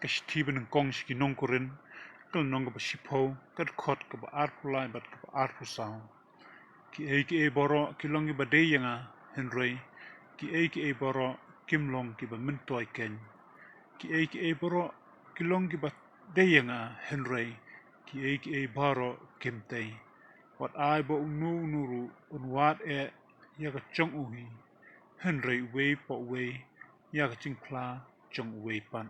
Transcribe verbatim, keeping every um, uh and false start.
Ka shithi ba nyngkong sha ki nong Korinth, ka lynnong kaba shiphew, ka dkhot kaba arphew lai bad kaba arphew saw. Kiei kiei baroh ki long kiba dei ïa nga, hynrei kiei kiei baroh kim long kiba myntoi keiñ. Kiei kiei baroh ki long kiba dei ïa nga, hynrei kiei kiei baroh kim tei. Wat ai ba uno uno ruh un wad eh ïa ka jong u hi, hynrei uwei pa uwei ïa ka jingphla jong uwei pat.